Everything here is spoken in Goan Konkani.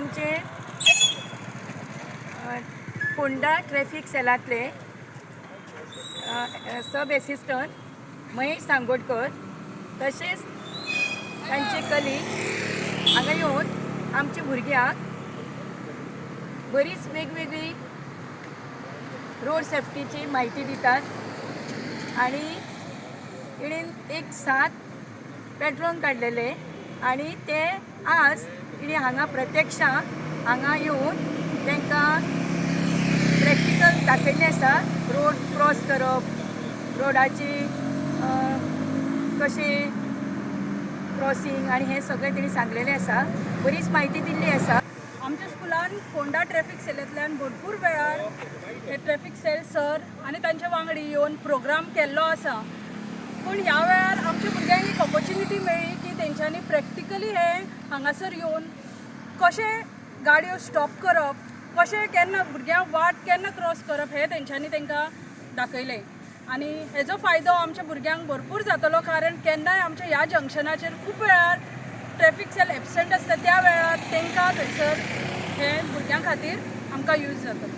आमचे फोंडा ट्रॅफिक सेलांतले सब एसिस्टंट महेश सांगोडकर तशेंच तांचे कलीग हांगा येवन आमच्या भुरग्यांक बरीच वेगवेगळी रोड सेफ्टीची म्हायती दितात आनी तेणेन एक सात पेट्रोल काडलेले आनी ते आज तिणें हांगा प्रत्यक्षां हांगा येवन तांकां प्रॅक्टिकल दाखयल्लें आसा. रोड क्रॉस करप, रोडाची कशें क्रॉसींग आनी हें सगळें तेणी सांगलेलें आसा. बरीच म्हायती दिल्ली आसा. आमच्या स्कुलान फोंडा ट्रॅफिक सेलांतल्यान भरपूर वेळार हे ट्रॅफिक सेल सर आनी तांचे वांगडी येवन प्रोग्राम केल्लो आसा. पूण ह्या वेळार आमच्या भुरग्यांक एक ऑपॉर्च्युनिटी मेळ्ळी की तेंच्यांनी प्रॅक्टिकली हे हांगासर येवन कशें गाडयो स्टॉप करप, कशें केन्ना भुरग्यांक वाट केन्ना क्रॉस करप हें तेंच्यांनी तांकां दाखयलें. आनी हेजो फायदो आमच्या भुरग्यांक भरपूर जातलो, कारण केन्नाय आमच्या ह्या जंक्शनाचेर खूब वेळार ट्रॅफिक सेल एबसंट आसता, त्या वेळार तांकां थंयसर हे भुरग्यां खातीर आमकां यूज जातलो.